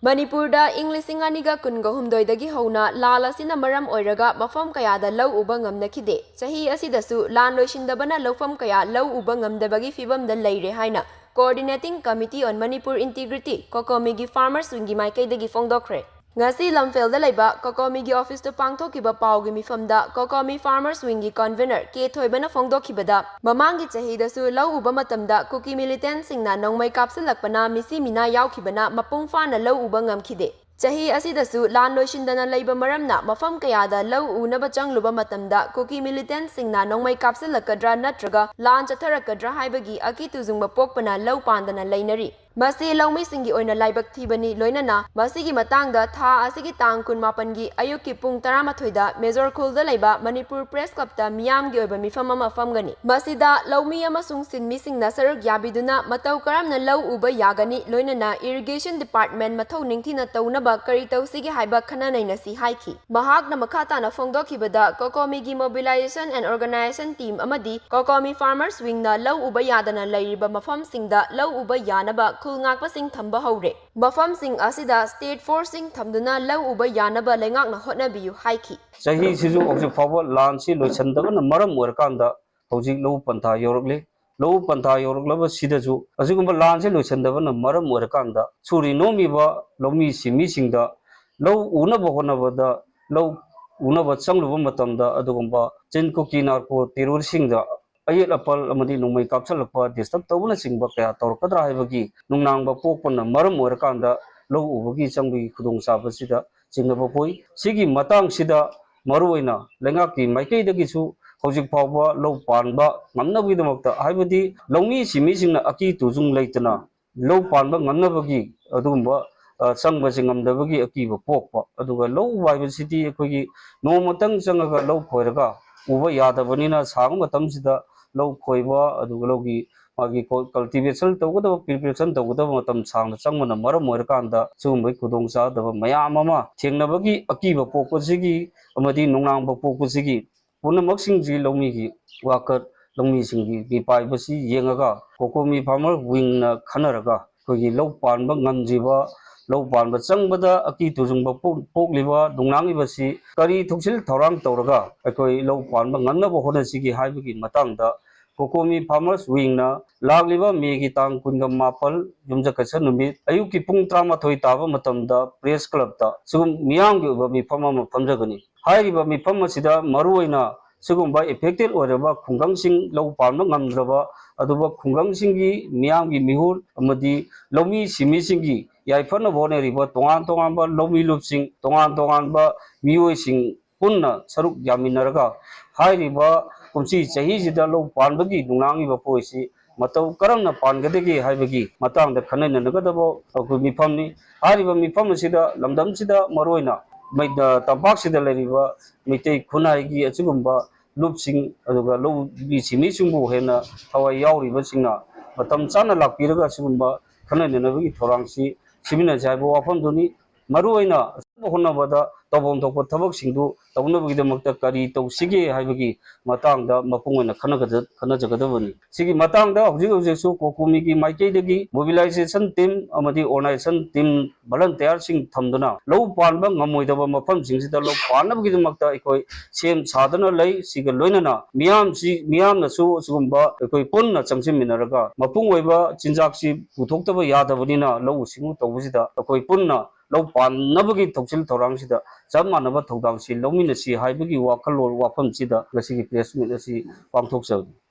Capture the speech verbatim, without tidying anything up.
ꯃꯅꯤꯄꯨꯔꯗ ꯏꯪ ꯂꯤꯁꯤꯡ ꯑꯅꯤꯒ ꯀꯨꯟꯒ ꯍꯨꯝꯗꯣꯏꯗꯒꯤ ꯍꯧꯅ ꯂꯥꯟ ꯑꯁꯤꯅ ꯃꯔꯝ ꯑꯣꯏꯔꯒ ꯃꯐꯝ ꯀꯌꯥꯗ ꯂꯧ ꯎꯕ ꯉꯝꯅꯈꯤꯗꯦ꯫ ꯆꯍꯤ ꯑꯁꯤꯗꯁꯨ ꯂꯥꯟ ꯂꯣꯏꯁꯤꯟꯗꯕꯅ ꯂꯧꯐꯝ ꯀꯌꯥ ꯂꯧ ꯎꯕ ꯉꯝꯗꯕꯒꯤ ꯐꯤꯕꯝꯗ ꯂꯩꯔꯦ ꯍꯥꯏꯅ Coordinating Committee on Manipur Integrity, ꯀꯣꯀꯣꯃꯤꯒꯤ farmers wingꯒꯤ ꯃꯥꯏꯀꯩꯗꯒꯤ ꯐꯣꯡꯗꯣꯛꯈ꯭ꯔꯦ꯫ ꯉꯁꯤ ꯂꯝꯐꯦꯜꯗ ꯂꯩꯕ ꯀꯣꯀꯣꯃꯤꯒꯤ officeꯇ ꯄꯥꯡꯊꯣꯛꯈꯤꯕ ꯄꯥꯎꯒꯤ ꯃꯤꯐꯝꯗ ꯀꯣꯀꯣꯃꯤ farmers wingꯒꯤ convener ꯀꯦ ꯊꯣꯏꯕꯅ ꯐꯣꯡꯗꯣꯛꯈꯤꯕꯗ, ꯃꯃꯥꯡꯒꯤ ꯆꯍꯤꯗꯁꯨ ꯂꯧ ꯎꯕ ꯃꯇꯝꯗ ꯀꯨꯀꯤ militantꯁꯤꯡꯅ ꯅꯣꯡꯃꯩ ꯀꯥꯞꯁꯤꯜꯂꯛꯄꯅ ꯃꯤꯁꯤ ꯃꯤꯅꯥ ꯌꯥꯎꯈꯤꯕꯅ ꯃꯄꯨꯡ ꯐꯥꯅ ꯂꯧ ꯎꯕ ꯉꯝꯈꯤꯗꯦ꯫ ꯆꯍꯤ ꯑꯁꯤꯗꯁꯨ ꯂꯥꯟ ꯂꯣꯏꯁꯤꯟꯗꯅ ꯂꯩꯕ ꯃꯔꯝꯅ ꯃꯐꯝ ꯀꯌꯥꯗ ꯂꯧ ꯎꯅꯕ ꯆꯪꯂꯨꯕ ꯃꯇꯝꯗ ꯀꯨꯀꯤ militantꯁꯤꯡꯅ ꯅꯣꯡꯃꯩ ꯀꯥꯞꯁꯤꯜꯂꯛꯀꯗ꯭ꯔꯥ ꯅꯠꯇ꯭ꯔꯒ ꯂꯥꯟ ꯆꯠꯊꯔꯛꯀꯗ꯭ꯔꯥ ꯍꯥꯏꯕꯒꯤ ꯑꯀꯤ ꯇꯨꯖꯨꯡꯕ ꯄꯣꯛꯄꯅ ꯂꯧ ꯄꯥꯟꯗꯅ ꯂꯩꯅꯔꯤ꯫ ꯃꯁꯤ ꯂꯧꯃꯤꯁꯤꯡꯒꯤ ꯑꯣꯏꯅ ꯂꯥꯏꯕꯛ ꯊꯤꯕꯅꯤ꯫ ꯂꯣꯏꯅꯅ ꯃꯁꯤꯒꯤ ꯃꯇꯥꯡꯗ ꯊꯥ ꯑꯁꯤꯒꯤ ꯇꯥꯡ ꯀꯨꯟꯃꯥꯄꯟꯒꯤ ꯑꯌꯨꯛꯀꯤ ꯄꯨꯡ ꯇꯔꯥꯃꯥꯊꯣꯏꯗ ꯃꯦꯖꯣꯔ ꯈꯨꯜꯗ ꯂꯩꯕ ꯃꯅꯤꯄꯨꯔ Press Clubꯇ ꯃꯤꯌꯥꯝꯒꯤ ꯑꯣꯏꯕ ꯃꯤꯐꯝ ꯑꯃ ꯐꯝꯒꯅꯤ꯫ ꯃꯁꯤꯗ ꯂꯧꯃꯤ ꯑꯃꯁꯨꯡ ꯁꯤꯟꯃꯤꯁꯤꯡꯅ ꯁꯔꯨꯛ ꯌꯥꯕꯤꯗꯨꯅ ꯃꯇꯧ ꯀꯔꯝꯅ ꯂꯧ ꯎꯕ ꯌꯥꯒꯅꯤ, ꯂꯣꯏꯅꯅ Irrigation Department ꯃꯊꯧ ꯅꯤꯡꯊꯤꯅ ꯇꯧꯅꯕ ꯀꯔꯤ ꯇꯧꯁꯤꯒꯦ ꯍꯥꯏꯕ ꯈꯟꯅ ꯅꯩꯅꯁꯤ ꯍꯥꯏꯈꯤ꯫ ꯃꯍꯥꯛꯅ ꯃꯈꯥ ꯇꯥꯅ ꯐꯣꯡꯗꯣꯛꯈꯤꯕꯗ, ꯀꯣꯀꯣꯃꯤꯒꯤ Mobilization and Organization Team ꯑꯃꯗꯤ ꯀꯣꯀꯣꯃꯤ farmers wingꯅ ꯂꯧ ꯎꯕ ꯌꯥꯗꯅ ꯂꯩꯔꯤꯕ ꯃꯐꯝꯁꯤꯡꯗ ꯂꯧ ꯎꯕ ꯌꯥꯅꯕ ꯈꯨꯜ ꯉꯥꯛꯄꯁꯤꯡ ꯊꯝꯕ ꯍꯧꯔꯦ꯫ ꯃꯐꯝꯁꯤꯡ ꯑꯁꯤꯗ state forceꯁꯤꯡ ꯊꯝꯗꯨꯅ ꯂꯧ ꯎꯕ ꯌꯥꯅꯕ ꯂꯩꯉꯥꯛꯅ ꯍꯣꯠꯅꯕꯤꯌꯨ ꯍꯥꯏꯈꯤ꯫ ꯆꯍꯤꯁꯤꯁꯨ ꯍꯧꯖꯤꯛ ꯐꯥꯎꯕ ꯂꯥꯟꯁꯤ ꯂꯣꯏꯁꯤꯟꯗꯕꯅ ꯃꯔꯝ ꯑꯣꯏꯔꯀꯥꯟꯗ ꯍꯧꯖꯤꯛ ꯂꯧ ꯄꯟꯊꯥ ꯌꯧꯔꯛꯂꯤ꯫ ꯂꯧ ꯄꯟꯊꯥ ꯌꯧꯔꯛꯂꯕꯁꯤꯗꯁꯨ ꯑꯁꯤꯒꯨꯝꯕ ꯂꯥꯟꯁꯤ ꯂꯣꯏꯁꯤꯟꯗꯕꯅ ꯃꯔꯝ ꯑꯣꯏꯔꯀꯥꯟꯗ ꯁꯨꯔꯤ ꯅꯣꯝꯃꯤꯕ ꯂꯧꯃꯤ ꯁꯤꯟꯃꯤꯁꯤꯡꯗ ꯂꯧ ꯎꯅꯕ ꯍꯣꯠꯅꯕꯗ, ꯂꯧ ꯎꯅꯕ ꯆꯪꯂꯨꯕ ꯃꯇꯝꯗ ꯑꯗꯨꯒꯨꯝꯕ ꯆꯤꯟ ꯀꯨꯀꯤ narco terroristꯁꯤꯡꯗ ꯑꯌꯦꯠ ꯑꯄꯜ ꯑꯃꯗꯤ ꯅꯣꯡꯃꯩ ꯀꯥꯞꯁꯤꯜꯂꯛꯄ, disturb ꯇꯧꯕꯅꯆꯤꯡꯕ ꯀꯌꯥ ꯇꯧꯔꯛꯀꯗ꯭ꯔꯥ ꯍꯥꯏꯕꯒꯤ ꯅꯨꯡꯅꯥꯡꯕ ꯄꯣꯛꯄꯅ ꯃꯔꯝ ꯑꯣꯏꯔꯀꯥꯟꯗ ꯂꯧ ꯎꯕꯒꯤ ꯆꯪꯕꯒꯤ ꯈꯨꯗꯣꯡꯆꯥꯕꯁꯤꯗ ꯆꯤꯡꯅꯕ ꯄꯣꯛꯏ꯫ ꯁꯤꯒꯤ ꯃꯇꯥꯡꯁꯤꯗ ꯃꯔꯨꯑꯣꯏꯅ ꯂꯩꯉꯥꯛꯀꯤ ꯃꯥꯏꯀꯩꯗꯒꯤꯁꯨ ꯍꯧꯖꯤꯛ ꯐꯥꯎꯕ ꯂꯧ ꯄꯥꯟꯕ ꯉꯝꯅꯕꯒꯤꯗꯃꯛꯇ, ꯍꯥꯏꯕꯗꯤ ꯂꯧꯃꯤ ꯁꯤꯟꯃꯤꯁꯤꯡꯅ ꯑꯀꯤ ꯇꯨꯖꯨꯡ ꯂꯩꯇꯅ ꯂꯧ ꯄꯥꯟꯕ ꯉꯝꯅꯕꯒꯤ ꯑꯗꯨꯒꯨꯝꯕ, ꯑ, ꯆꯪꯕꯁꯦ ꯉꯝꯗꯕꯒꯤ ꯑꯀꯤꯕ ꯄꯣꯛꯄ꯫ ꯑꯗꯨꯒ ꯂꯧ ꯎꯕ ꯍꯥꯏꯕꯁꯤꯗꯤ ꯑꯩꯈꯣꯏꯒꯤ ꯅꯣꯡꯃꯇꯪ ꯆꯪꯉꯒ ꯂꯧ ꯈꯣꯏꯔꯒ ꯎꯕ ꯌꯥꯗꯕꯅꯤꯅ, ꯁꯥꯡꯕ ꯃꯇꯝꯁꯤꯗ ꯂꯧ ꯈꯣꯏꯕ, ꯑꯗꯨꯒ ꯂꯧꯒꯤ ꯃꯥꯒꯤ ꯀꯣ-, cultivation ꯇꯧꯒꯗꯕ, preparation ꯇꯧꯒꯗꯕ ꯃꯇꯝ ꯁꯥꯡꯅ ꯆꯪꯕꯅ ꯃꯔꯝ ꯑꯣꯏꯔꯀꯥꯟꯗ ꯁꯤꯒꯨꯝꯕꯒꯤ ꯈꯨꯗꯣꯡꯆꯥꯗꯕ ꯃꯌꯥꯝ ꯑꯃ ꯊꯦꯡꯅꯕꯒꯤ ꯑꯀꯤꯕ ꯄꯣꯛꯄꯁꯤꯒꯤ ꯑꯃꯗꯤ ꯅꯨꯡꯅꯥꯡꯕ ꯄꯣꯛꯄꯁꯤꯒꯤ ꯄꯨꯝꯅꯃꯛꯁꯤꯡꯁꯤ ꯂꯧꯃꯤꯒꯤ worker, ꯂꯧꯃꯤꯁꯤꯡꯒꯤ ꯃꯤꯄꯥꯏꯕꯁꯤ ꯌꯦꯡꯉꯒ ꯀꯣꯀꯣꯃꯤ farmer wingꯅ ꯈꯟꯅꯔꯒ ꯑꯩꯈꯣꯏꯒꯤ ꯂꯧ ꯄꯥꯟꯕ ꯉꯝꯗ꯭ꯔꯤꯕ ꯂꯧ ꯄꯥꯟꯕ ꯆꯪꯕꯗ ꯑꯀꯤ ꯇꯨꯖꯨꯡꯕ ꯄꯣꯛ-, ꯄꯣꯛꯂꯤꯕ ꯅꯨꯡꯅꯥꯡꯂꯤꯕꯁꯤ ꯀꯔꯤ ꯊꯧꯁꯤꯜ ꯊꯧꯔꯥꯡ ꯇꯧꯔꯒ ꯑꯩꯈꯣꯏ ꯂꯧ ꯄꯥꯟꯕ ꯉꯝꯅꯕ ꯍꯣꯠꯅꯁꯤꯒꯦ ꯍꯥꯏꯕꯒꯤ ꯃꯇꯥꯡꯗ COCOMI Farmers Wingꯅ ꯂꯥꯛꯂꯤꯕ ꯃꯦꯒꯤ ꯇꯥꯡ ꯀꯨꯟꯒ ꯃꯥꯄꯜ, ꯌꯨꯝꯁꯀꯩꯁ ꯅꯨꯃꯤꯠ, ꯑꯌꯨꯛꯀꯤ ꯄꯨꯡ ꯇꯔꯥꯃꯥꯊꯣꯏ ꯇꯥꯕ ꯃꯇꯝꯗ Press Clubꯇ ꯁꯤꯒꯨꯝ ꯃꯤꯌꯥꯝꯒꯤ ꯑꯣꯏꯕ ꯃꯤꯐꯝ ꯑꯃ ꯐꯝꯖꯒꯅꯤ꯫ ꯍꯥꯏꯔꯤꯕ ꯃꯤꯐꯝ ꯑꯁꯤꯗ ꯃꯔꯨꯑꯣꯏꯅ ꯁꯤꯒꯨꯝꯕ affected ꯑꯣꯏꯔꯕ ꯈꯨꯡꯒꯪꯁꯤꯡ, ꯂꯧ ꯄꯥꯟꯕ ꯉꯝꯗ꯭ꯔꯕ ꯑꯗꯨꯒ ꯈꯨꯡꯒꯪꯁꯤꯡꯒꯤ ꯃꯤꯌꯥꯝꯒꯤ ꯃꯤꯍꯨꯠ ꯑꯃꯗꯤ ꯂꯧꯃꯤ ꯁꯤꯟꯃꯤꯁꯤꯡꯒꯤ ꯌꯥꯏꯐꯅꯕ ꯍꯣꯠꯅꯔꯤꯕ ꯇꯣꯉꯥꯟ ꯇꯣꯉꯥꯟꯕ ꯂꯧꯃꯤ ꯂꯨꯞꯁꯤꯡ, ꯇꯣꯉꯥꯟ ꯇꯣꯉꯥꯟꯕ ꯃꯤꯑꯣꯏꯁꯤꯡ ꯄꯨꯟꯅ ꯁꯔꯨꯛ ꯌꯥꯃꯤꯟꯅꯔꯒ ꯍꯥꯏꯔꯤꯕ ꯀꯨꯝꯁꯤ ꯆꯍꯤꯁꯤꯗ ꯂꯧ ꯄꯥꯟꯕꯒꯤ ꯅꯨꯡꯅꯥꯡꯂꯤꯕ ꯄꯣꯠꯁꯤ ꯃꯇꯧ ꯀꯔꯝꯅ ꯄꯥꯟꯒꯗꯒꯦ ꯍꯥꯏꯕꯒꯤ ꯃꯇꯥꯡꯗ ꯈꯟꯅ ꯅꯩꯅꯒꯗꯕ ꯑꯩꯈꯣꯏ ꯃꯤꯐꯝꯅꯤ꯫ ꯍꯥꯏꯔꯤꯕ ꯃꯤꯐꯝ ꯑꯁꯤꯗ ꯂꯝꯗꯝꯁꯤꯗ ꯃꯔꯨꯑꯣꯏꯅ ꯃꯩ-, ꯇꯝꯄꯥꯛꯁꯤꯗ ꯂꯩꯔꯤꯕ ꯃꯩꯇꯩ ꯈꯨꯟꯅꯥꯏꯒꯤ ꯑꯁꯤꯒꯨꯝꯕ ꯂꯨꯞꯁꯤꯡ, ꯑꯗꯨꯒ ꯂꯧꯃꯤ ꯁꯤꯟꯃꯤꯁꯤꯡꯕꯨ ꯍꯦꯟꯅ ꯊꯋꯥꯏ ꯌꯥꯎꯔꯤꯕꯁꯤꯡꯅ ꯃꯇꯝ ꯆꯥꯅ ꯂꯥꯛꯄꯤꯔꯒ ꯑꯁꯤꯒꯨꯝꯕ ꯈꯟꯅ ꯅꯩꯅꯕꯒꯤ ꯊꯧꯔꯥꯡꯁꯤ ꯁꯤꯃꯤꯟꯅꯁꯤ ꯍꯥꯏꯕ ꯋꯥꯐꯝꯗꯨꯅꯤ꯫ ꯃꯔꯨꯑꯣꯏꯅ ꯑꯆꯧꯕ ꯍꯣꯠꯅꯕꯗ ꯇꯧꯐꯝ ꯊꯣꯛꯄ ꯊꯕꯛꯁꯤꯡꯗꯨ ꯇꯧꯅꯕꯒꯤꯗꯃꯛꯇ ꯀꯔꯤ ꯇꯧꯁꯤꯒꯦ ꯍꯥꯏꯕꯒꯤ ꯃꯇꯥꯡꯗ ꯃꯄꯨꯡ ꯑꯣꯏꯅ ꯈꯟꯅꯒꯗ-, ꯈꯟꯅꯖꯒꯗꯕꯅꯤ꯫ ꯁꯤꯒꯤ ꯃꯇꯥꯡꯗ ꯍꯧꯖꯤꯛ ꯍꯧꯖꯤꯛꯁꯨ COCOMIꯒꯤ ꯃꯥꯏꯀꯩꯗꯒꯤ mobilization team ꯑꯃꯗꯤ organization team volunteerꯁꯤꯡ ꯊꯝꯗꯨꯅ ꯂꯧ ꯄꯥꯟꯕ ꯉꯝꯃꯣꯏꯗꯕ ꯃꯐꯝꯁꯤꯡꯁꯤꯗ ꯂꯧ ꯄꯥꯟꯅꯕꯒꯤꯗꯃꯛꯇ ꯑꯩꯈꯣꯏ ꯁꯦꯝ ꯁꯥꯗꯨꯅ ꯂꯩ꯫ ꯁꯤꯒ ꯂꯣꯏꯅꯅ ꯃꯤꯌꯥꯝꯁꯤ, ꯃꯤꯌꯥꯝꯅꯁꯨ ꯑꯁꯤꯒꯨꯝꯕ ꯑꯩꯈꯣꯏ ꯄꯨꯟꯅ ꯆꯪꯁꯤꯟꯃꯤꯟꯅꯔꯒ ꯃꯄꯨꯡ ꯑꯣꯏꯕ ꯆꯤꯟꯖꯥꯛꯁꯤ ꯄꯨꯊꯣꯛꯇꯕ ꯌꯥꯗꯕꯅꯤꯅ ꯂꯧꯎ ꯁꯤꯡꯎ ꯇꯧꯕꯁꯤꯗ ꯑꯩꯈꯣꯏ ꯄꯨꯟꯅ ꯂꯧ ꯄꯥꯟꯅꯕꯒꯤ ꯊꯧꯁꯤꯜ ꯊꯧꯔꯥꯡꯁꯤꯗ ꯆꯞ ꯃꯥꯟꯅꯕ ꯊꯧꯗꯥꯡꯁꯤ ꯂꯧꯃꯤꯟꯅꯁꯤ ꯍꯥꯏꯕꯒꯤ ꯋꯥꯈꯜꯂꯣꯟ ꯋꯥꯐꯝꯁꯤꯗ ꯉꯁꯤꯒꯤ press meet ꯑꯁꯤ ꯄꯥꯡꯊꯣꯛꯆꯕꯅꯤ꯫